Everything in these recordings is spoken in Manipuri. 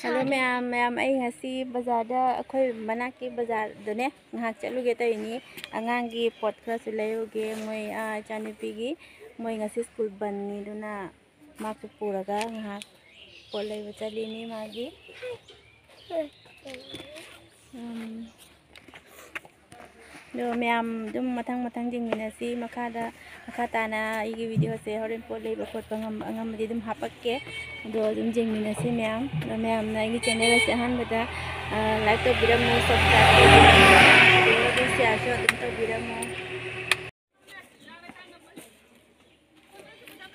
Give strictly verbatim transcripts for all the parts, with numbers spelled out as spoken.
ꯍꯜꯂꯣ ꯃꯌꯥꯝ, ꯃꯌꯥꯝ, ꯑꯩ ꯉꯁꯤ ꯕꯖꯥꯔꯗ, ꯑꯩꯈꯣꯏ ꯃꯅꯥꯛꯀꯤ ꯕꯖꯥꯔꯗꯅꯦ ꯉꯥꯏꯍꯥꯛ ꯆꯠꯂꯨꯒꯦ ꯇꯧꯔꯤꯅꯤ꯫ ꯑꯉꯥꯡꯒꯤ ꯄꯣꯠ ꯈꯔꯁꯨ ꯂꯩꯔꯨꯒꯦ꯫ ꯃꯣꯏ, ꯑꯥ, ꯏꯆꯥꯅꯨꯄꯤꯒꯤ, ꯃꯣꯏ ꯉꯁꯤ ꯁ꯭ꯀꯨꯜ ꯕꯟꯅꯤ, ꯑꯗꯨꯅ ꯃꯥꯁꯨ ꯄꯨꯔꯒ ꯉꯥꯏꯍꯥꯛ ꯄꯣꯠ ꯂꯩꯕ ꯆꯠꯂꯤꯅꯤ ꯃꯥꯒꯤ꯫ ꯎꯝ꯫ ꯑꯗꯣ ꯃꯌꯥꯝ ꯑꯗꯨꯝ ꯃꯊꯪ ꯃꯊꯪ ꯌꯦꯡꯃꯤꯟꯅꯁꯤ꯫ ꯃꯈꯥꯗ, ꯃꯈꯥ ꯇꯥꯅ ꯑꯩꯒꯤ ꯚꯤꯗꯤꯑꯣꯁꯦ ꯍꯣꯔꯦꯟ ꯄꯣꯠ ꯂꯩꯕ ꯈꯣꯠꯄ ꯉꯝꯕ ꯑꯉꯝꯕꯗꯤ ꯑꯗꯨꯝ ꯍꯥꯄꯛꯀꯦ꯫ ꯑꯗꯣ ꯑꯗꯨꯝ ꯌꯦꯡꯃꯤꯟꯅꯁꯤ ꯃꯌꯥꯝ꯫ ꯑꯗꯣ ꯃꯌꯥꯝꯅ ꯑꯩꯒꯤ ꯆꯦꯅꯦꯜ ꯑꯁꯤ ꯑꯍꯥꯟꯕꯗ, ꯑ, ꯂꯥꯏꯛ ꯇꯧꯕꯤꯔꯝꯃꯨ, ꯁꯕꯁꯀ꯭ꯔꯥꯏꯕ ꯇꯧꯕꯤꯔꯝꯃꯨ, ꯑꯗꯨꯒ ꯁꯤꯌꯥꯔꯁꯨ ꯑꯗꯨꯝ ꯇꯧꯕꯤꯔꯝꯃꯨ꯫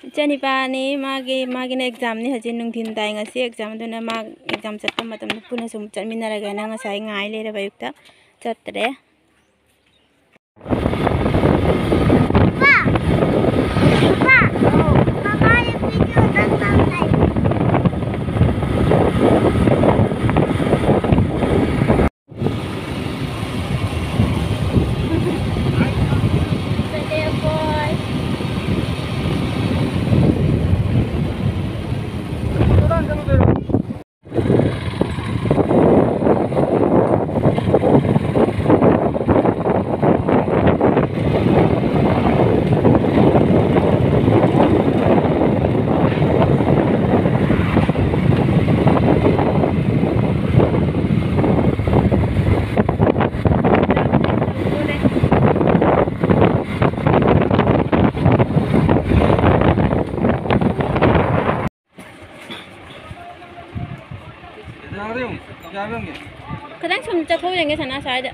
ꯏꯆꯥꯅꯤꯄꯥꯅꯤ, ꯃꯥꯒꯤ, ꯃꯥꯒꯤꯅ ꯑꯦꯛꯖꯥꯝꯅꯤ ꯍꯧꯖꯤꯛ ꯅꯨꯡꯊꯤꯟ ꯇꯥꯏ ꯉꯁꯤ ꯑꯦꯛꯖꯥꯝ, ꯑꯗꯨꯅ ꯃꯥ ꯑꯦꯛꯖꯥꯝ ꯆꯠꯄ ꯃꯇꯝꯗ ꯄꯨꯟꯅ ꯁꯨꯝ ꯆꯠꯃꯤꯟꯅꯔꯒꯦꯅ ꯉꯁꯥꯏ ꯉꯥꯏ ꯂꯩꯔꯕ, ꯑꯌꯨꯛꯇ ꯆꯠꯇ꯭ꯔꯦ꯫ ꯈꯤꯇꯪ ꯁꯨꯝ ꯆꯠꯊꯣꯛ ꯌꯦꯡꯒꯦ ꯁꯅꯥ ꯁ꯭ꯋꯥꯏꯗ꯫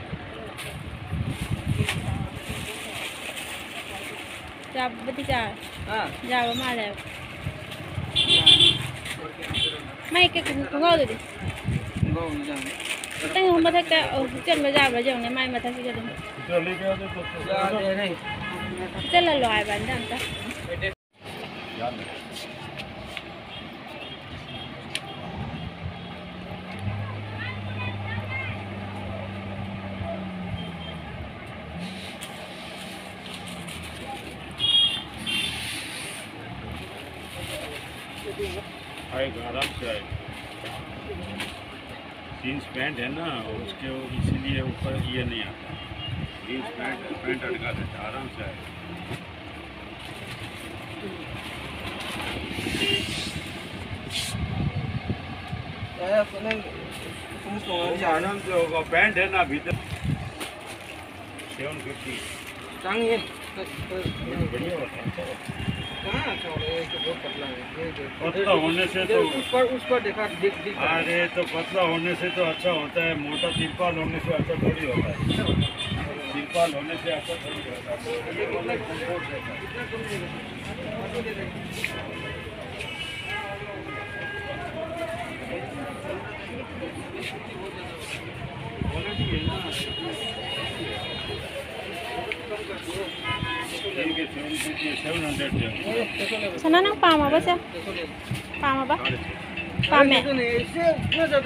ꯌꯥꯕꯨꯗꯤ ꯌꯥꯔꯦ꯫ ꯍꯥ? ꯌꯥꯕ ꯃꯥꯜꯂꯦꯕ꯫ ꯃꯥꯏ ꯀꯩ ꯈꯣꯡꯒ꯭ꯔꯥꯎꯗꯨꯗꯤ? ꯈꯣꯡꯒ꯭ꯔꯥꯎꯗꯨꯗꯤ ꯌꯥꯅꯤ꯫ ꯈꯤꯇꯪ ꯃꯊꯛꯇ, ꯑꯧ, ꯍꯨꯛꯆꯟꯕ ꯌꯥꯕ꯭ꯔꯥ ꯌꯦꯡꯉꯨꯅꯦ, ꯃꯥꯏ ꯃꯊꯛꯁꯤꯗ ꯑꯗꯨꯝ꯫ ꯌꯥꯗꯦꯅꯦ꯫ ꯍꯨꯛꯆꯜꯍꯜꯂꯣ ꯍꯥꯏꯕ ꯑꯝꯇ, ꯑꯝꯇ꯫ आएगा, आराम से आएगा। जींस पैंट है ना, उसके वो इसीलिए ऊपर ये नहीं आता। जींस पैंट, पैंट अटका रहता है, आराम से आएगा। ये आराम से होगा, पैंट है ना भीतर। Seven fifty. टांग ये। बढ़िया होता है। कहाँ अच्छा होगा? ये तो बहुत पतला है। ये देखो। पतला होने से इधर तो उस पर, उस पर देखा, दिख, दिख रहा है। अरे, तो पतला होने से तो अच्छा होता है, मोटा तिरपाल होने से अच्छा थोड़ी होता है। तिरपाल होने से अच्छा थोड़ी होता है। ये कितना, कितना कम देगा? ꯁꯅꯥ, ꯅꯪ ꯄꯥꯝꯃꯕ ꯁꯦ? ꯄꯥꯝꯃꯕ? ꯄꯥꯝꯃꯦ꯫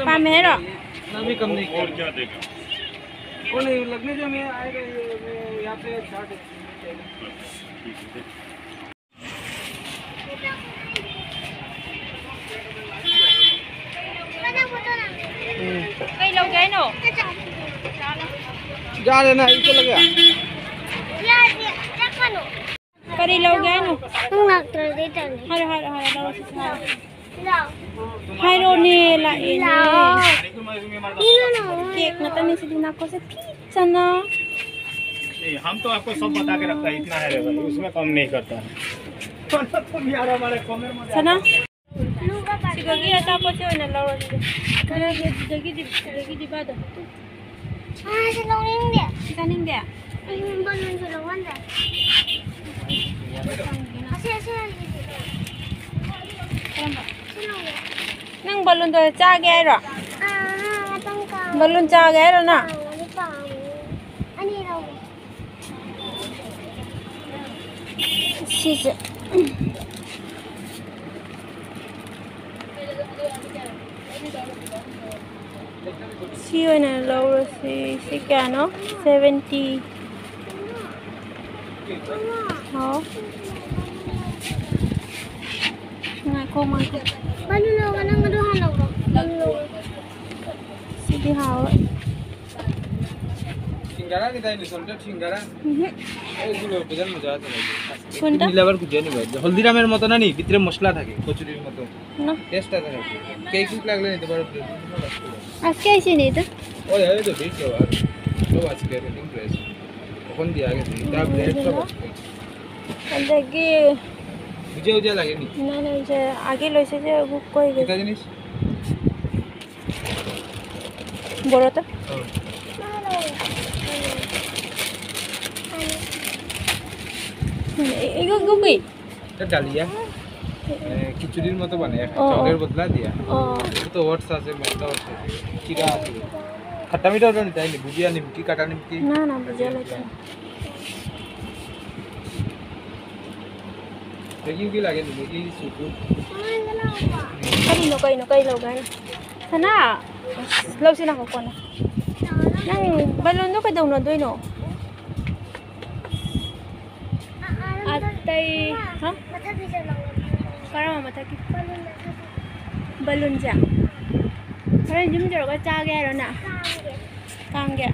ꯄꯥꯝꯃꯦ ꯍꯥꯏꯔꯣ? ना भी कम नहीं किया। और क्या देगा? वो नहीं, लगने जो में आएगा, ये, ये यहाँ पे चार्ट है। ꯎꯝ꯫ ꯀꯩ ꯂꯧꯒꯦ ꯍꯥꯏꯅꯣ? जा रहे ना, इसे लगे। ꯀꯔꯤ ꯂꯧꯒꯦ ꯍꯥꯏꯅꯣ? ꯅꯪ ꯂꯥꯛꯇ꯭ꯔꯗꯤ ꯇꯜꯂꯦ꯫ ꯍꯥꯏꯔꯣ, ꯍꯥꯏꯔꯣ, ꯍꯥꯏꯔꯣ, ꯂꯧꯔꯁꯤ, ꯍꯥꯏꯔꯣ꯫ ꯂꯥꯛꯑꯣ꯫ ꯍꯥꯏꯔꯣꯅꯦ, ꯂꯥꯛꯑꯦꯅꯦ꯫ ꯂꯥꯛꯑꯣ꯫ ꯀꯦꯛ ꯉꯥꯛꯇꯅꯤ ꯁꯤꯗꯤ, ꯅꯥꯀꯣꯁꯦ ꯐꯤꯠ ꯆꯟꯅ꯫ नहीं, हम तो आपको सब बता के रखता है, इतना है रे भाई, उसमें कम नहीं करता है। ꯁꯅꯥ, ꯁꯤꯗꯒꯤ ꯑꯆꯥꯄꯣꯠꯁꯦ ꯑꯣꯏꯅ ꯂꯧꯔꯁꯤ꯫ ꯁꯤꯗꯒꯤꯗꯤ, ꯁꯤꯗꯒꯤꯗꯤ ꯕꯥꯗꯣ꯫ ꯑꯥ, ꯁꯤ ꯂꯧꯅꯤꯡꯗꯦ꯫ ꯆꯥꯅꯤꯡꯗꯦ? ꯎꯝ, ꯕꯂꯨꯟꯁꯨ ꯂꯧꯍꯟꯗꯦ꯫ ꯑꯁꯤ, ꯑꯁꯤ, ꯑꯁꯤ, ꯑꯁꯤ꯫ ꯀꯔꯝꯕ? ꯁꯤ ꯂꯧꯒꯦ꯫ ꯅꯪ ꯕꯂꯨꯟꯗꯣ ꯆꯥꯒꯦ ꯍꯥꯏꯔꯣ? ꯑꯥ, ꯑꯥ, ꯉꯥꯛꯇꯪ ꯀꯥꯎ-, ꯕꯂꯨꯟ ꯆꯥꯒꯦ ꯍꯥꯏꯔꯣ ꯅꯪ? ꯀꯥꯎꯕꯅꯤ, ꯀꯥꯎꯕꯅꯤ꯫ ꯑꯅꯤ ꯂꯧꯒꯦ꯫ ꯁꯤꯁꯦ꯫ ꯁꯤ ꯑꯣꯏꯅ ꯂꯧꯔꯁꯤ꯫ ꯁꯤ ꯀꯌꯥꯅꯣ? ꯁꯚꯦꯟꯇꯤ꯫ ꯍꯥꯎ꯫ ꯉꯥꯏꯈꯣ, ꯉꯥꯏꯈꯣ꯫ ꯕꯂꯨꯟ ꯂꯧꯔꯣ, ꯅꯪ ꯑꯗꯨ ꯍꯥꯟꯅ ꯂꯧꯔꯣ꯫ ꯕꯂꯨꯟ ꯂꯧꯔꯣ꯫ কি খাওয়া? সিঙ্গারা কি তাই নি? সন্ধ্যার সিঙ্গারা? হুম। ওইগুলো বেজান মজা আছে নাকি? কোনটা? তুমি আবার খুঁজে নিবে। হলদিরামের মতো না নি? ভিতরে মশলা থাকে, কচুরির মতো। না। টেস্ট আছে নাকি? কেক কুক লাগলে নিতে পারো, ব্রেড কুক লাগলে। আজকে আইসি নি তো? ওই, ওই তো, দেখো, আর তো আজকে ওয়েটিং প্রেস। ওখান দিয়ে আগে তুমি, তার ব্রেড সব আছে। দেখি। বুঝে উজে লাগেনি? না, না, যে আগে লইছে যে বুক করে গেছে। এটা জিনিস? বড় তো? হুম। এ-, এগুলো কি? এটা ডালিয়া। মানে খিচুড়ির মতো বানায়, একটা ও, ও। চাউলের বদলা দিয়া। ও। এটা তো ওটস আছে, ম্যাদা ওটস আছে, চিরা আছে। খাট্টা মিঠা ওটা নিতে আইনি, ভুজিয়া নিমকি, কাটা নিমকি। না, না, ভুজিয়া লাগছে না। Thank you কি লাগে নি? Thank you, Suku. Kay no, kay no, kay no, gana. Sana, love sila ko ko na. Nang balon do ka daw na doy no. Atay, ha? Para mamataki. Balon siya. Para yung jaro ka tsage aro na. Kangge.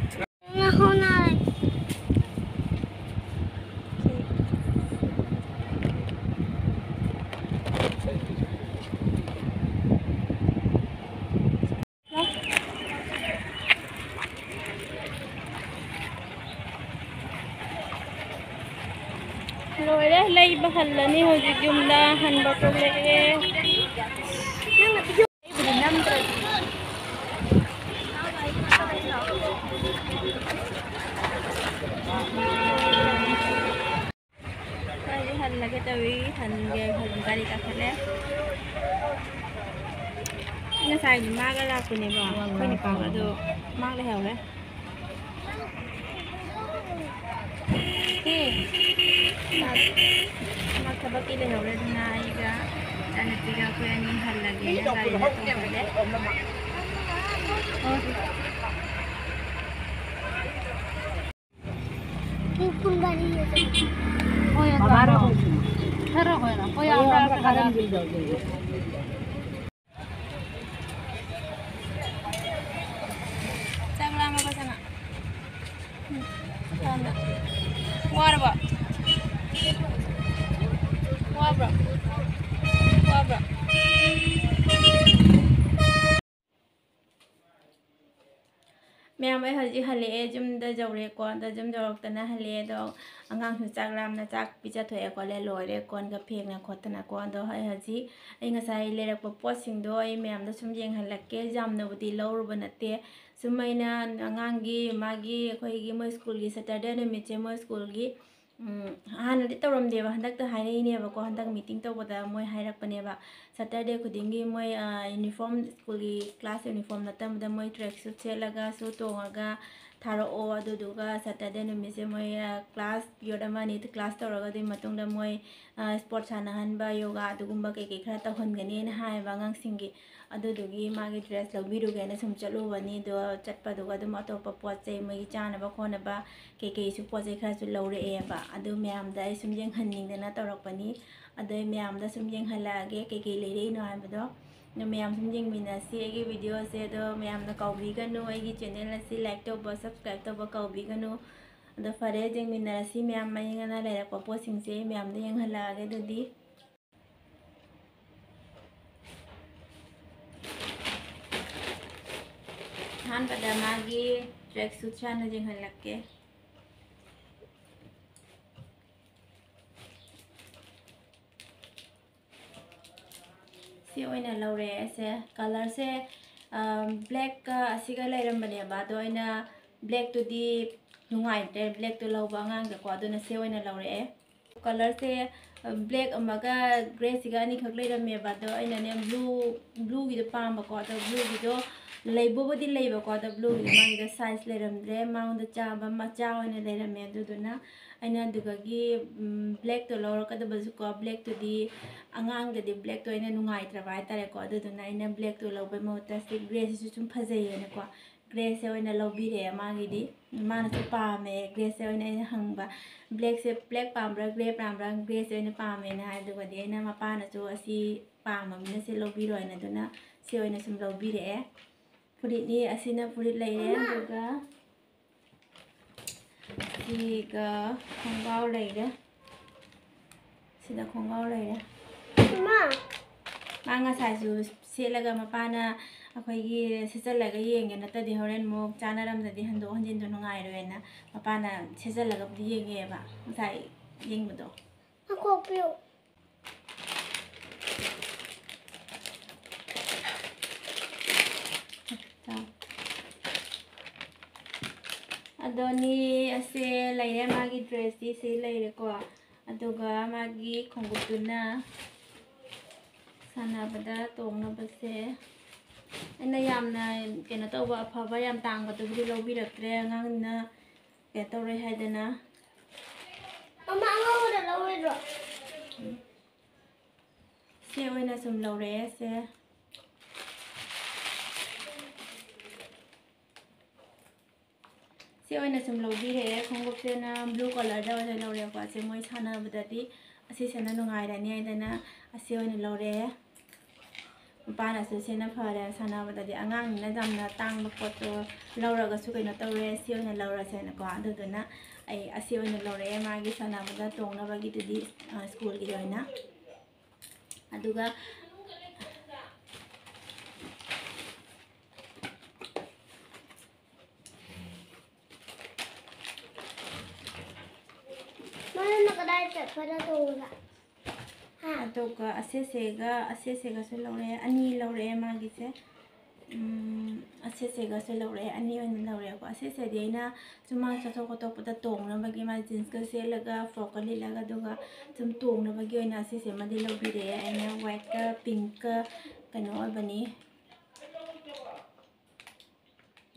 ꯂꯣꯏꯔꯦ, ꯂꯩꯕ ꯍꯜꯂꯅꯤ ꯍꯧꯖꯤꯛ ꯌꯨꯝꯗ꯫ ꯍꯟꯕ ꯊꯣꯛꯂꯛꯑꯦ꯫ ꯑꯩꯁꯨ ꯍꯜꯂꯒꯦ ꯇꯧꯏ, ꯍꯟꯒꯦ, ꯍꯜ-, ꯒꯥꯔꯤ ꯀꯥꯈꯠꯂꯦ꯫ ꯉꯁꯥꯏꯗꯤ ꯃꯥꯒ ꯂꯥꯛꯄꯅꯦꯕ, ꯑꯩꯈꯣꯏ ꯅꯨꯄꯥꯒ, ꯑꯗꯣ ꯃꯥ ꯂꯩꯍꯧꯔꯦ꯫ ꯁꯤ, ꯃꯥ, ꯃꯥ ꯊꯕꯛꯀꯤ ꯂꯩꯍꯧꯔꯦ, ꯑꯗꯨꯅ ꯑꯩꯒ ꯏꯆꯥꯅꯨꯄꯤꯒ ꯑꯩꯈꯣꯏ ꯑꯅꯤ ꯍꯜꯂꯒꯦꯅ ꯒꯥꯔꯤꯗ ꯇꯣꯡꯈꯠꯂꯦ꯫ ꯋꯥꯔꯕꯣ? ꯋꯥꯕ꯭ꯔꯣ? ꯋꯥꯕ꯭ꯔꯣ? ꯃꯌꯥꯝ, ꯑꯩ ꯍꯧꯖꯤꯛ ꯍꯜꯂꯛꯑꯦ, ꯌꯨꯝꯗ ꯌꯧꯔꯦꯀꯣ꯫ ꯑꯗꯣ ꯌꯨꯝ ꯌꯧꯔꯛꯇꯅ ꯍꯜꯂꯛꯑꯦ꯫ ꯑꯗꯣ ꯑꯉꯥꯡꯁꯨ ꯆꯥꯛ ꯂꯥꯝꯅ ꯆꯥꯛ ꯄꯤꯖꯊꯣꯛꯑꯦ ꯈꯣꯠꯂꯦ, ꯂꯣꯏꯔꯦ꯫ ꯀꯣꯟꯒ ꯐꯦꯡꯅ ꯈꯣꯠꯇꯅꯀꯣ꯫ ꯑꯗꯣ ꯑꯩ ꯍꯧꯖꯤꯛ, ꯑꯩ ꯉꯁꯥꯏ ꯂꯩꯔꯛꯄ ꯄꯣꯠꯁꯤꯡꯗꯣ ꯑꯩ ꯃꯌꯥꯝꯗ ꯁꯨꯝ ꯌꯦꯡꯍꯜꯂꯛꯀꯦ꯫ ꯌꯥꯝꯅꯕꯨꯗꯤ ꯂꯧꯔꯨꯕ ꯅꯠꯇꯦ꯫ ꯁꯨꯝ ꯑꯩꯅ ꯑꯉꯥꯡꯒꯤ, ꯃꯥꯒꯤ, ꯑꯩꯈꯣꯏꯒꯤ ꯃꯣꯏ ꯁ꯭ꯀꯨꯜꯒꯤ Saturday ꯅꯨꯃꯤꯠꯁꯦ, ꯃꯣꯏ ꯁ꯭ꯀꯨꯜꯒꯤ, ꯎꯝ, ꯍꯥꯟꯅꯗꯤ ꯇꯧꯔꯝꯗꯦꯕ, ꯍꯟꯗꯛꯇ ꯍꯥꯏꯔꯛꯏꯅꯦꯕꯀꯣ꯫ ꯍꯟꯗꯛ meeting ꯇꯧꯕꯗ ꯃꯣꯏ ꯍꯥꯏꯔꯛꯄꯅꯦꯕ꯫ Saturday ꯈꯨꯗꯤꯡꯒꯤ ꯃꯣꯏ, ꯑ, uniform, ꯁ꯭ꯀꯨꯜꯒꯤ class uniform ꯅꯠꯇꯕꯗ ꯃꯣꯏ track suit ꯁꯦꯠꯂꯒ, shoe ꯇꯣꯡꯉꯒ ꯊꯥꯔꯛꯑꯣ꯫ ꯑꯗꯨꯗꯨꯒ Saturday ꯅꯨꯃꯤꯠꯁꯦ ꯃꯣꯏ, ꯑ, class period ꯑꯃ ꯑꯅꯤ class ꯇꯧꯔꯒ, ꯑꯗꯨꯒꯤ ꯃꯇꯨꯡꯗ ꯃꯣꯏ, ꯑ, sport ꯁꯥꯟꯅꯍꯟꯕ, yoga ꯑꯗꯨꯒꯨꯝꯕ ꯀꯩꯀꯩ ꯈꯔ ꯇꯧꯍꯟꯒꯅꯤꯅ ꯍꯥꯏꯌꯦꯕ ꯑꯉꯥꯡꯁꯤꯡꯒꯤ꯫ ꯑꯗꯨꯗꯨꯒꯤ ꯃꯥꯒꯤ dress ꯂꯧꯕꯤꯔꯨꯒꯦꯅ ꯁꯨꯝ ꯆꯠꯂꯨꯕꯅꯤ꯫ ꯑꯗꯣ ꯆꯠꯄꯗꯨꯒ ꯑꯗꯨꯝ ꯑꯇꯣꯞꯄ ꯄꯣꯠ ꯆꯩ, ꯃꯣꯏꯒꯤ ꯆꯥꯅꯕ ꯈꯣꯠꯅꯕ ꯀꯩꯀꯩꯁꯨ ꯄꯣꯠ ꯆꯩ ꯈꯔꯁꯨ ꯂꯧꯔꯛꯑꯦꯕ꯫ ꯑꯗꯨ ꯃꯌꯥꯝꯗ ꯑꯩ ꯁꯨꯝ ꯌꯦꯡꯍꯟꯅꯤꯡꯗꯅ ꯇꯧꯔꯛꯄꯅꯤ꯫ ꯑꯗꯣ ꯑꯩ ꯃꯌꯥꯝꯗ ꯁꯨꯝ ꯌꯦꯡꯍꯜꯂꯛꯑꯒꯦ ꯀꯩꯀꯩ ꯂꯩꯔꯛꯏꯅꯣ ꯍꯥꯏꯕꯗꯣ꯫ ꯑꯗꯣ ꯃꯌꯥꯝ ꯁꯨꯝ ꯌꯦꯡꯃꯤꯟꯅꯁꯤ ꯑꯩꯒꯤ video ꯁꯦ꯫ ꯑꯗꯣ ꯃꯌꯥꯝꯅ ꯀꯥꯎꯕꯤꯒꯅꯨ, ꯑꯩꯒꯤ channel ꯑꯁꯤ like ꯇꯧꯕ, subscribe ꯇꯧꯕ ꯀꯥꯎꯕꯤꯒꯅꯨ꯫ ꯑꯗꯣ ꯐꯔꯦ, ꯌꯦꯡꯃꯤꯟꯅꯔꯁꯤ ꯃꯌꯥꯝ꯫ ꯃꯅꯤꯡ ꯑꯅ ꯂꯩꯔꯛꯄ ꯄꯣꯠꯁꯤꯡꯁꯦ ꯑꯩ ꯃꯌꯥꯝꯗ ꯌꯦꯡꯍꯜꯂꯛꯑꯒꯦ꯫ ꯑꯗꯨꯗꯤ ꯑꯍꯥꯟꯕꯗ ꯃꯥꯒꯤ track suit ꯁꯦ ꯍꯥꯟꯅ ꯌꯦꯡꯍꯜꯂꯛꯀꯦ꯫ ꯁꯤ ꯑꯣꯏꯅ ꯂꯧꯔꯦ ꯑꯩꯁꯦ꯫ Colour ꯁꯦ, ꯑ, black ꯀ ꯑꯁꯤꯒ ꯂꯩꯔꯝꯕꯅꯦꯕ, ꯑꯗꯣ ꯑꯩꯅ black ꯇꯨꯗꯤ ꯅꯨꯡꯉꯥꯏꯇ꯭ꯔꯦ, black ꯇꯨ ꯂꯧꯕ ꯑꯉꯥꯡꯗꯀꯣ, ꯑꯗꯨꯅ ꯁꯤ ꯑꯣꯏꯅ ꯂꯧꯔꯛꯑꯦ꯫ Colour ꯁꯦ, ꯑ, black ꯑꯃꯒ grey ꯁꯤꯒ ꯑꯅꯤꯈꯛ ꯂꯩꯔꯝꯃꯦꯕ, ꯑꯗꯣ ꯑꯩꯅꯅꯦ blue, blue ꯒꯤꯗꯣ ꯄꯥꯝꯕꯀꯣ, ꯑꯗꯣ blue ꯒꯤꯗꯣ ꯂꯩꯕꯕꯨꯗꯤ ꯂꯩꯕꯀꯣ, ꯑꯗꯣ blue ꯒꯤꯗꯣ ꯃꯥꯒꯤꯗꯣ size ꯂꯩꯔꯝꯗ꯭ꯔꯦ, ꯃꯉꯣꯟꯗ ꯆꯥꯕ ꯃꯆꯥ ꯑꯣꯏꯅ ꯂꯩꯔꯝꯃꯦ꯫ ꯑꯗꯨꯗꯨꯅ ꯑꯩꯅ ꯑꯗꯨꯗꯒꯤ, ꯎꯝ, black ꯇꯣ ꯂꯧꯔꯛꯀꯗꯕꯁꯨꯀꯣ, black ꯇꯨꯗꯤ ꯑꯉꯥꯡꯗꯗꯤ black ꯇꯣ ꯑꯩꯅ ꯅꯨꯡꯉꯥꯏꯇ꯭ꯔꯕ ꯍꯥꯏꯇꯥꯔꯦꯀꯣ, ꯑꯗꯨꯗꯨꯅ ꯑꯩꯅ black ꯇꯣ ꯂꯧꯕꯩ ꯃꯍꯨꯠꯇ ꯁꯤ grey ꯁꯤꯁꯨ ꯁꯨꯝ ꯐꯖꯩꯌꯦꯅꯀꯣ, grey ꯁꯦ ꯑꯣꯏꯅ ꯂꯧꯕꯤꯔꯛꯑꯦ꯫ ꯃꯥꯒꯤꯗꯤ ꯃꯥꯅꯁꯨ ꯄꯥꯝꯃꯦ, grey ꯁꯦ ꯑꯣꯏꯅ ꯑꯩꯅ ꯍꯪꯕ, black ꯁꯦ, black ꯄꯥꯝꯕ꯭ꯔꯥ grey ꯄꯥꯝꯕ꯭ꯔꯥ, grey ꯁꯦ ꯑꯣꯏꯅ ꯄꯥꯝꯃꯦꯅ ꯍꯥꯏ꯫ ꯑꯗꯨꯒꯗꯤ ꯑꯩꯅ ꯃꯄꯥꯅꯁꯨ ꯑꯁꯤ ꯄꯥꯝꯃꯕꯅꯤꯅ ꯁꯤ ꯂꯧꯕꯤꯔꯣ ꯍꯥꯏꯅ, ꯑꯗꯨꯅ ꯁꯤ ꯑꯣꯏꯅ ꯁꯨꯝ ꯂꯧꯕꯤꯔꯛꯑꯦ꯫ ꯐꯨꯔꯤꯠꯅꯤ, ꯑꯁꯤꯅ ꯐꯨꯔꯤꯠ ꯂꯩꯔꯦ, ꯑꯗꯨꯒ ꯁꯤꯒ ꯈꯣꯡꯒ꯭ꯔꯥꯎ ꯂꯩꯔꯦ꯫ ꯁꯤꯗ ꯈꯣꯡꯒ꯭ꯔꯥꯎ ꯂꯩꯔꯦ꯫ ꯏꯃꯥ꯫ ꯃꯥ ꯉꯁꯥꯏꯁꯨ ꯁꯦꯠꯂꯒ ꯃꯄꯥꯅ ꯑꯩꯈꯣꯏꯒꯤ ꯁꯦꯠꯆꯜꯂꯒ ꯌꯦꯡꯒꯦ, ꯅꯠꯇ꯭ꯔꯗꯤ ꯍꯣꯔꯦꯟ ꯑꯃꯨꯛ ꯆꯥꯅꯔꯝꯗ꯭ꯔꯗꯤ ꯍꯟꯗꯣꯛ ꯍꯟꯖꯤꯟꯗꯣ ꯅꯨꯡꯉꯥꯏꯔꯣꯏꯅ ꯃꯄꯥꯅ ꯁꯦꯠꯆꯜꯂꯒꯕꯨꯗꯤ ꯌꯦꯡꯉꯦꯕ ꯉꯁꯥꯏ ꯌꯦꯡꯕꯗꯣ꯫ ꯃꯀꯣꯛ ꯄꯤꯌꯨ꯫ ꯆꯥꯎ꯫ ꯑꯗꯣꯅꯤ ꯑꯁꯦ ꯂꯩꯔꯦ, ꯃꯥꯒꯤ dressꯇꯤ ꯁꯤ ꯂꯩꯔꯦꯀꯣ꯫ ꯑꯗꯨꯒ ꯃꯥꯒꯤ ꯈꯣꯡꯎꯞꯇꯨꯅ ꯁꯥꯟꯅꯕꯗ ꯇꯣꯡꯅꯕꯁꯦ ꯑꯩꯅ ꯌꯥꯝꯅ ꯀꯩꯅꯣ ꯇꯧꯕ ꯑꯐꯕ ꯌꯥꯝ ꯇꯥꯡꯕꯗꯨꯕꯨꯗꯤ ꯂꯧꯕꯤꯔꯛꯇ꯭ꯔꯦ, ꯑꯉꯥꯡꯅꯤꯅ ꯀꯩꯅꯣ ꯇꯧꯔꯣꯏ ꯍꯥꯏꯗꯅ꯫ ꯃꯃꯥ ꯑꯉꯧꯕꯗ ꯂꯧꯔꯣꯏꯗ꯭ꯔꯣ? ꯁꯤ ꯑꯣꯏꯅ ꯁꯨꯝ ꯂꯧꯔꯛꯑꯦ ꯁꯦ꯫ ꯁꯤ ꯑꯣꯏꯅ ꯁꯨꯝ ꯂꯧꯕꯤꯔꯛꯑꯦ꯫ ꯈꯣꯡꯎꯞꯁꯤꯅ blue colourꯗ ꯑꯣꯏꯅ ꯂꯧꯔꯦꯀꯣ꯫ ꯑꯁꯤ ꯃꯣꯏ ꯁꯥꯟꯅꯕꯗꯗꯤ ꯑꯁꯤꯁꯤꯅ ꯅꯨꯡꯉꯥꯏꯔꯅꯤ ꯍꯥꯏꯗꯅ ꯑꯁꯤ ꯑꯣꯏꯅ ꯂꯧꯔꯛꯑꯦ꯫ ꯃꯄꯥꯅꯁꯨ ꯁꯤꯅ ꯐꯔꯦ ꯁꯥꯟꯅꯕꯗꯗꯤ, ꯑꯉꯥꯡꯅꯤꯅ ꯌꯥꯝꯅ ꯇꯥꯡꯕ ꯄꯣꯠꯇꯣ ꯂꯧꯔꯒꯁꯨ ꯀꯩꯅꯣ ꯇꯧꯔꯦ, ꯁꯤ ꯑꯣꯏꯅ ꯂꯧꯔꯁꯦꯅꯀꯣ꯫ ꯑꯗꯨꯗꯨꯅ ꯑꯩ ꯑꯁꯤ ꯑꯣꯏꯅ ꯂꯧꯔꯛꯑꯦ ꯃꯥꯒꯤ ꯁꯥꯟꯅꯕꯗ ꯇꯣꯡꯅꯕꯒꯤꯗꯨꯗꯤ, ꯑ, ꯁ꯭ꯀꯨꯜꯒꯤ ꯑꯣꯏꯅ꯫ ꯑꯗꯨꯒ ꯃꯔꯝꯅ ꯀꯗꯥꯏ ꯆꯠꯄꯗ ꯇꯣꯡꯕ? ꯍꯥ? ꯑꯗꯨꯒ ꯑꯁꯦꯁꯦꯒ, ꯑꯁꯦꯁꯦꯒꯁꯨ ꯂꯧꯔꯛꯑꯦ, ꯑꯅꯤ ꯂꯧꯔꯛꯑꯦ ꯃꯥꯒꯤꯁꯦ꯫ ꯎꯝ, ꯑꯁꯦꯁꯦꯒꯁꯨ ꯂꯧꯔꯛꯑꯦ, ꯑꯅꯤ ꯑꯣꯏꯅ ꯂꯧꯔꯛꯑꯦꯀꯣ꯫ ꯑꯁꯦꯁꯦꯗꯤ ꯑꯩꯅ ꯁꯨꯝ ꯃꯥ ꯆꯠꯊꯣꯛ ꯈꯣꯠꯇꯣꯛꯄꯗ ꯇꯣꯡꯅꯕꯒꯤ, ꯃꯥ jeansꯀ ꯁꯦꯠꯂꯒ frockꯀ ꯂꯤꯠꯂꯒ, ꯑꯗꯨꯒ ꯁꯨꯝ ꯇꯣꯡꯅꯕꯒꯤ ꯑꯣꯏꯅ ꯑꯁꯦꯁꯦ ꯑꯃꯗꯤ ꯂꯧꯕꯤꯔꯛꯑꯦ ꯑꯩꯅ, whiteꯀ pinkꯀ ꯀꯩꯅꯣ ꯑꯣꯏꯕꯅꯤ꯫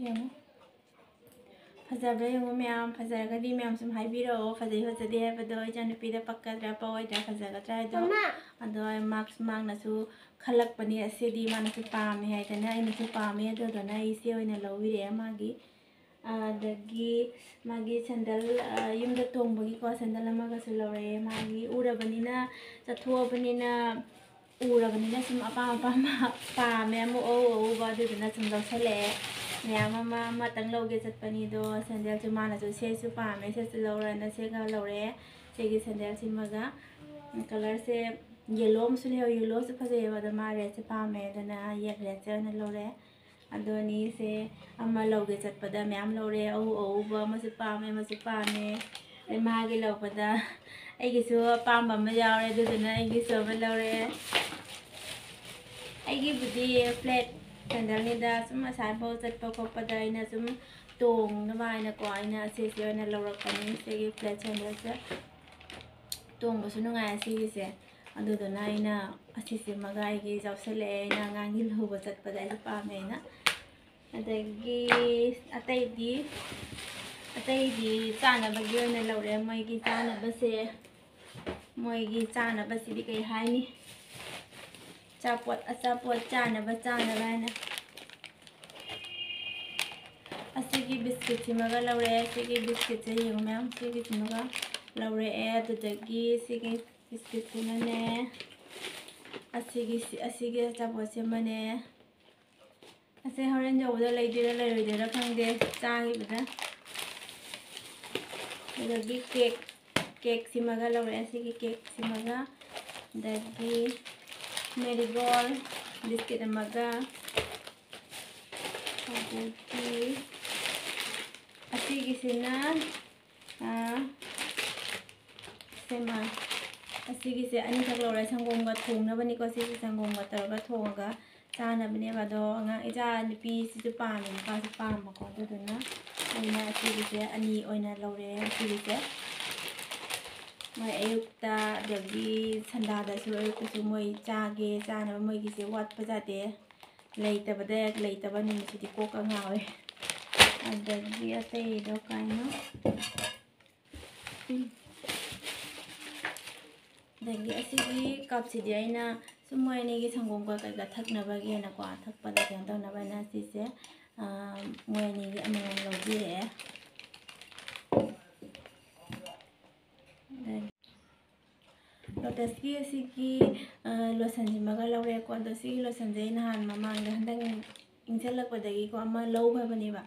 ꯌꯦꯡꯉꯨ꯫ ꯐꯖꯕ꯭ꯔꯥ ꯌꯦꯡꯉꯨ ꯃꯌꯥꯝ, ꯐꯖꯔꯒꯗꯤ ꯃꯌꯥꯝ ꯁꯨꯝ ꯍꯥꯏꯕꯤꯔꯛꯑꯣ, ꯐꯖꯩ ꯐꯖꯗꯦ ꯍꯥꯏꯕꯗꯣ, ꯏꯆꯥꯅꯨꯄꯤꯗ ꯄꯛꯀꯗ꯭ꯔꯥ ꯄꯛꯑꯣꯏꯗ꯭ꯔꯥ, ꯐꯖꯒꯗ꯭ꯔꯥ ꯍꯥꯏꯗꯣ꯫ ꯃꯃꯥ꯫ ꯑꯗꯣ ꯑꯩ ꯃꯥꯛꯁ ꯃꯥꯡꯅꯁꯨ ꯈꯜꯂꯛꯄꯅꯤ, ꯑꯁꯤꯗꯤ ꯃꯥꯅꯁꯨ ꯄꯥꯝꯃꯦ ꯍꯥꯏꯗꯅ ꯑꯩꯅꯁꯨ ꯄꯥꯝꯃꯦ, ꯑꯗꯨꯗꯨꯅ ꯑꯩ ꯁꯤ ꯑꯣꯏꯅ ꯂꯧꯕꯤꯔꯛꯑꯦ ꯃꯥꯒꯤ꯫ ꯑꯗꯒꯤ ꯃꯥꯒꯤ sandal, ꯑ, ꯌꯨꯝꯗ ꯇꯣꯡꯕꯒꯤꯀꯣ sandal ꯑꯃꯒꯁꯨ ꯂꯧꯔꯛꯑꯦ꯫ ꯃꯥꯒꯤ ꯎꯔꯕꯅꯤꯅ, ꯆꯠꯊꯣꯛꯑꯕꯅꯤꯅ, ꯎꯔꯕꯅꯤꯅ ꯁꯨꯝ ꯑꯄꯥꯝ ꯑꯄꯥꯝꯕ ꯄꯥꯝꯃꯦ, ꯑꯃ ꯑꯎ ꯑꯎꯕ, ꯑꯗꯨꯗꯨꯅ ꯁꯨꯝ ꯂꯧꯁꯜꯂꯛꯑꯦ꯫ ꯃꯌꯥꯝ ꯑꯃ ꯑꯃꯇꯪ ꯂꯧꯒꯦ ꯆꯠꯄꯅꯤꯗꯣ, ꯁꯦꯟꯗꯦꯜꯁꯨ ꯃꯥꯅꯁꯨ ꯁꯦꯠꯁꯨ ꯄꯥꯝꯃꯦ, ꯁꯦꯠꯁꯨ ꯂꯧꯔꯣꯅ ꯁꯦꯠꯒ ꯂꯧꯔꯦ꯫ ꯁꯤꯒꯤ ꯁꯦꯟꯗꯦꯜꯁꯤꯃꯒ, ꯎꯝ, colourꯁꯦ yellow ꯑꯃꯁꯨ ꯂꯩꯍꯧꯋꯦ, yellowꯁꯨ ꯐꯖꯩꯑꯕ, ꯑꯗꯣ ꯃꯥ redꯁꯦ ꯄꯥꯝꯃꯦ, ꯑꯗꯨꯅ ꯌꯦꯠ redꯁꯦ ꯑꯣꯏꯅ ꯂꯧꯔꯦ꯫ ꯑꯗꯣ ꯑꯅꯤꯁꯦ ꯑꯃ ꯂꯧꯒꯦ ꯆꯠꯄꯗ ꯃꯌꯥꯝ ꯂꯧꯔꯦ, ꯑꯎ ꯑꯎꯕ, ꯑꯃꯁꯨ ꯄꯥꯝꯃꯦ, ꯑꯃꯁꯨ ꯄꯥꯝꯃꯦ꯫ ꯑꯗꯩ ꯃꯥꯒꯤ ꯂꯧꯕꯗ ꯑꯩꯒꯤꯁꯨ ꯑꯄꯥꯝꯕ ꯑꯃ ꯌꯥꯎꯔꯦ, ꯑꯗꯨꯗꯨꯅ ꯑꯩꯒꯤꯁꯨ ꯑꯃ ꯂꯧꯔꯦ꯫ ꯑꯩꯒꯤꯕꯨꯗꯤ flat sandalꯅꯤꯗ, ꯁꯨꯝ ꯑꯁꯥꯏꯐꯥꯎ ꯆꯠꯄ ꯈꯣꯠꯄꯗ ꯑꯩꯅ ꯁꯨꯝ ꯇꯣꯡꯅꯕ ꯍꯥꯏꯅꯀꯣ, ꯑꯩꯅ ꯑꯁꯤꯁꯦ ꯑꯣꯏꯅ ꯂꯧꯔꯛꯄꯅꯤ, ꯁꯤꯒꯤ flat sandalꯁꯦ꯫ ꯇꯣꯡꯕꯁꯨ ꯅꯨꯡꯉꯥꯏ ꯑꯁꯤꯒꯤꯁꯦ, ꯑꯗꯨꯗꯨꯅ ꯑꯩꯅ ꯑꯁꯤꯁꯤꯃꯒ ꯑꯩꯒꯤ ꯌꯥꯎꯁꯜꯂꯛꯑꯦ, ꯑꯩꯅ ꯑꯉꯥꯡꯒꯤ ꯂꯧꯕ ꯆꯠꯄꯗ ꯑꯩꯁꯨ ꯄꯥꯝꯃꯦꯅ꯫ ꯑꯗꯒꯤ ꯑꯇꯩꯗꯤ, ꯑꯇꯩꯗꯤ ꯆꯥꯅꯕꯒꯤ ꯑꯣꯏꯅ ꯂꯧꯔꯦ꯫ ꯃꯣꯏꯒꯤ ꯆꯥꯅꯕꯁꯦ, ꯃꯣꯏꯒꯤ ꯆꯥꯅꯕꯁꯤꯗꯤ ꯀꯩ ꯍꯥꯏꯅꯤ, ꯑꯆꯥꯄꯣꯠ, ꯑꯆꯥꯄꯣꯠ ꯆꯥꯅꯕ, ꯆꯥꯅꯕ ꯍꯥꯏꯅ꯫ ꯑꯁꯤꯒꯤ biscuitꯁꯤꯃꯒ ꯂꯧꯔꯛꯑꯦ꯫ ꯁꯤꯒꯤ biscuitꯁꯦ ꯌꯦꯡꯉꯨ ꯃꯌꯥꯝ, ꯁꯤꯒꯤꯁꯤꯃꯒ ꯂꯧꯔꯛꯑꯦ꯫ ꯑꯗꯨꯗꯒꯤ ꯁꯤꯒꯤ biscuitꯁꯤꯃꯅꯦ, ꯑꯁꯤꯒꯤ, ꯑꯁꯤꯒꯤ ꯑꯆꯥꯄꯣꯠꯁꯤꯃꯅꯦ꯫ ꯑꯁꯤ ꯍꯣꯔꯦꯟ ꯌꯧꯕꯗ ꯂꯩꯗꯣꯏꯔꯥ ꯂꯩꯔꯣꯏꯗꯣꯏꯔꯥ ꯈꯪꯗꯦ, ꯆꯥꯈꯤꯕꯗ꯫ ꯑꯗꯒꯤ cake, cakeꯁꯤꯃꯒ ꯂꯧꯔꯛꯑꯦ, ꯁꯤꯒꯤ cakeꯁꯤꯃꯒ꯫ ꯑꯗꯒꯤ marigold biscuit ꯑꯃꯒ꯫ ꯑꯗꯒꯤ ꯑꯁꯤꯒꯤꯁꯤꯅ, ꯑꯥ, ꯁꯦꯃꯥ꯫ ꯑꯁꯤꯒꯤꯁꯦ ꯑꯅꯤꯈꯛ ꯂꯧꯔꯦ, ꯁꯪꯒꯣꯝꯒ ꯊꯣꯡꯅꯕꯅꯤꯀꯣ꯫ ꯁꯤꯁꯦ ꯁꯪꯒꯣꯝꯒ ꯇꯧꯔꯒ ꯊꯣꯡꯉꯒ ꯆꯥꯅꯕꯅꯦꯕ꯫ ꯑꯗꯣ ꯑꯉꯥꯡ, ꯏꯆꯥ ꯅꯨꯄꯤꯁꯤꯁꯨ ꯄꯥꯝꯃꯦ, ꯅꯨꯄꯥꯁꯨ ꯄꯥꯝꯕꯀꯣ꯫ ꯑꯗꯨꯗꯨꯅ ꯑꯩꯅ ꯑꯁꯤꯒꯤꯁꯦ ꯑꯅꯤ ꯑꯣꯏꯅ ꯂꯧꯔꯦ꯫ ꯑꯁꯤꯒꯤꯁꯦ ꯃꯣꯏ ꯑꯌꯨꯛꯇ, ꯑꯗꯒꯤ ꯁꯟꯗꯥꯗꯁꯨ, ꯑꯌꯨꯛꯇꯁꯨ ꯃꯣꯏ ꯆꯥꯒꯦ, ꯆꯥꯅꯕ ꯃꯣꯏꯒꯤꯁꯦ ꯋꯥꯠꯄ ꯌꯥꯗꯦ꯫ ꯂꯩꯇꯕꯗ ꯂꯩꯇꯕ ꯅꯨꯃꯤꯠꯁꯤꯗꯤ ꯀꯣꯛꯀ ꯉꯥꯎꯋꯦ꯫ ꯑꯗꯒꯤ ꯑꯇꯩꯗꯣ ꯀꯩꯅꯣ? ꯎꯝ꯫ ꯑꯗꯒꯤ ꯑꯁꯤꯒꯤ cupꯁꯤꯗꯤ ꯑꯩꯅ ꯁꯨꯝ ꯃꯣꯏ ꯑꯅꯤꯒꯤ ꯁꯪꯒꯣꯝꯒ ꯀꯩꯀꯥ ꯊꯛꯅꯕꯒꯤꯅꯀꯣ, ꯊꯛꯄꯗ ꯀꯩꯅꯣ ꯇꯧꯅꯕ ꯍꯥꯏꯅ ꯁꯤꯁꯦ, ꯑꯥ, ꯃꯣꯏ ꯑꯅꯤꯒꯤ ꯑꯃꯃꯝ ꯂꯧꯕꯤꯔꯛꯑꯦ꯫ ꯑꯗꯒꯤ Lotusꯀꯤ ꯑꯁꯤꯒꯤ, ꯑꯥ, lotionꯁꯤꯃꯒ ꯂꯧꯔꯦꯀꯣ꯫ ꯑꯗꯣ ꯁꯤꯒꯤ lotionꯁꯦ ꯑꯩ ꯅꯍꯥꯟ ꯃꯃꯥꯡꯗ ꯍꯟꯗꯛ ꯆꯠꯂꯛꯄꯗꯒꯤꯀꯣ ꯑꯃ ꯂꯧꯈ꯭ꯔꯕꯅꯦꯕ꯫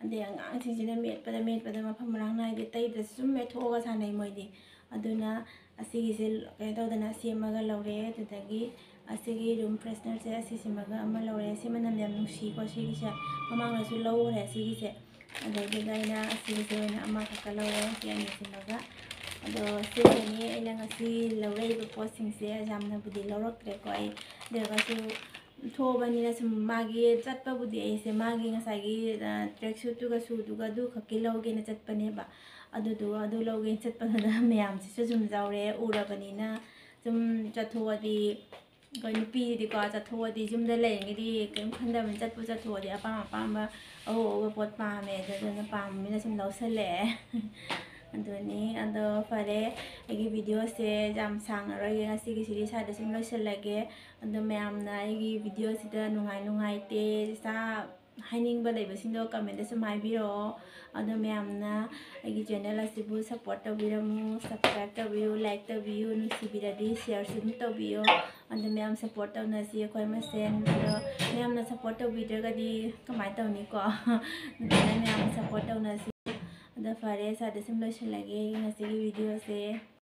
ꯑꯗꯩ ꯑꯉꯥꯡꯁꯤꯡꯁꯤꯅ ꯃꯦꯠꯄꯗ ꯃꯦꯠꯄꯗ ꯃꯐꯝ ꯃꯔꯥꯡ ꯅꯥꯏꯗꯦ, ꯇꯩꯗ꯭ꯔꯁꯨ ꯁꯨꯝ ꯃꯦꯠꯊꯣꯛꯑꯒ ꯁꯥꯟꯅꯩ ꯃꯣꯏꯗꯤ꯫ ꯑꯗꯨꯅ ꯑꯁꯤꯒꯤꯁꯦ ꯀꯩꯅꯣ ꯇꯧꯗꯅ ꯁꯦꯝꯃꯒ ꯂꯧꯔꯦ꯫ ꯑꯗꯨꯗꯒꯤ ꯑꯁꯤꯒꯤ room freshenerꯁꯦ ꯑꯁꯤꯁꯤꯃꯒ ꯑꯃ ꯂꯧꯔꯦ꯫ ꯁꯤ ꯃꯅꯝ ꯌꯥꯝ ꯅꯨꯡꯁꯤꯀꯣ ꯁꯤꯒꯤꯁꯦ꯫ ꯃꯃꯥꯡꯗꯁꯨ ꯂꯧꯈ꯭ꯔꯦ ꯁꯤꯒꯤꯁꯦ꯫ ꯑꯗꯩꯗꯨꯗ ꯑꯩꯅ ꯑꯁꯤꯒꯤꯁꯦ ꯑꯣꯏꯅ ꯑꯃꯈꯛꯀ ꯂꯧꯔꯦ, ꯁꯤ ꯑꯅꯤꯁꯤꯃꯒ꯫ ꯑꯗꯣ ꯁꯤꯒꯤꯅꯤ ꯑꯩꯅ ꯉꯁꯤ ꯂꯧꯔꯛꯏꯕ ꯄꯣꯠꯁꯤꯡꯁꯦ꯫ ꯌꯥꯝꯅꯕꯨꯗꯤ ꯂꯧꯔꯛꯇ꯭ꯔꯦꯀꯣ ꯑꯩ, ꯑꯗꯨ ꯑꯣꯏꯔꯒꯁꯨ ꯊꯣꯛꯑꯕꯅꯤꯅ ꯁꯨꯝ ꯃꯥꯒꯤ ꯆꯠꯄꯕꯨꯗꯤ ꯑꯩꯁꯦ ꯃꯥꯒꯤ ꯉꯁꯥꯏꯒꯤ, ꯑ, tracksuitꯇꯨꯒ shoeꯗꯨꯒ ꯑꯗꯨ ꯈꯛꯀꯤ ꯂꯧꯒꯦꯅ ꯆꯠꯄꯅꯦꯕ꯫ ꯑꯗꯨꯗꯨꯒ ꯑꯗꯨ ꯂꯧꯒꯦꯅ ꯆꯠꯄꯗꯨꯗ ꯃꯌꯥꯝꯁꯤꯁꯨ ꯁꯨꯝ ꯌꯥꯎꯔꯦ꯫ ꯎꯔꯕꯅꯤꯅ ꯁꯨꯝ ꯆꯠꯊꯣꯛꯑꯗꯤ, ꯑꯩꯈꯣꯏ ꯅꯨꯄꯤꯗꯤꯀꯣ ꯆꯠꯊꯣꯛꯑꯗꯤ ꯌꯨꯝꯗ ꯂꯩꯔꯤꯉꯩꯗꯤ ꯀꯔꯤꯝ ꯈꯟꯗꯕꯅꯤ, ꯆꯠꯄꯨ ꯆꯠꯊꯣꯛꯑꯗꯤ ꯑꯄꯥꯝ ꯑꯄꯥꯝꯕ ꯑꯎ ꯑꯎꯕ ꯄꯣꯠ ꯄꯥꯝꯃꯦ꯫ ꯑꯗꯨꯗꯨꯅ ꯄꯥꯝꯕꯅꯤꯅ ꯁꯨꯝ ꯂꯧꯁꯜꯂꯛꯑꯦ꯫ ꯑꯗꯨꯅꯤ꯫ ꯑꯗꯣ ꯐꯔꯦ, ꯑꯩꯒꯤ videoꯁꯦ ꯌꯥꯝ ꯁꯥꯡꯉꯔꯣꯏꯒꯦ, ꯉꯁꯤꯒꯤꯁꯤꯗꯤ ꯁ꯭ꯋꯥꯏꯗ ꯁꯨꯝ ꯂꯣꯏꯁꯤꯜꯂꯒꯦ꯫ ꯑꯗꯣ ꯃꯌꯥꯝꯅ ꯑꯩꯒꯤ videoꯁꯤꯗ ꯅꯨꯡꯉꯥꯏ ꯅꯨꯡꯉꯥꯏꯇꯦ, ꯏꯆꯥ ꯍꯥꯏꯅꯤꯡꯕ ꯂꯩꯕꯁꯤꯡꯗꯣ commentꯇ ꯁꯨꯝ ꯍꯥꯏꯕꯤꯔꯛꯑꯣ꯫ ꯑꯗꯣ ꯃꯌꯥꯝꯅ ꯑꯩꯒꯤ channel ꯑꯁꯤꯕꯨ support ꯇꯧꯕꯤꯔꯝꯃꯨ, subscribe ꯇꯧꯕꯤꯌꯨ, like ꯇꯧꯕꯤꯌꯨ, ꯅꯨꯡꯁꯤꯕꯤꯔꯗꯤ shareꯁꯨ ꯑꯗꯨꯝ ꯇꯧꯕꯤꯌꯨ꯫ ꯑꯗꯣ ꯃꯌꯥꯝ support ꯇꯧꯅꯁꯤ ꯑꯩꯈꯣꯏ ꯃꯁꯦꯟ꯫ ꯑꯗꯣ ꯃꯌꯥꯝꯅ support ꯇꯧꯕꯤꯗ꯭ꯔꯒꯗꯤ ꯀꯃꯥꯏꯅ ꯇꯧꯅꯤꯀꯣ? ꯑꯗꯨꯅ ꯃꯌꯥꯝ support ꯇꯧꯅꯁꯤ꯫ ꯑꯗꯣ ꯐꯔꯦ, ꯁ꯭ꯋꯥꯏꯗ ꯁꯨꯝ ꯂꯣꯏꯁꯤꯜꯂꯒꯦ ꯉꯁꯤꯒꯤ videoꯁꯦ꯫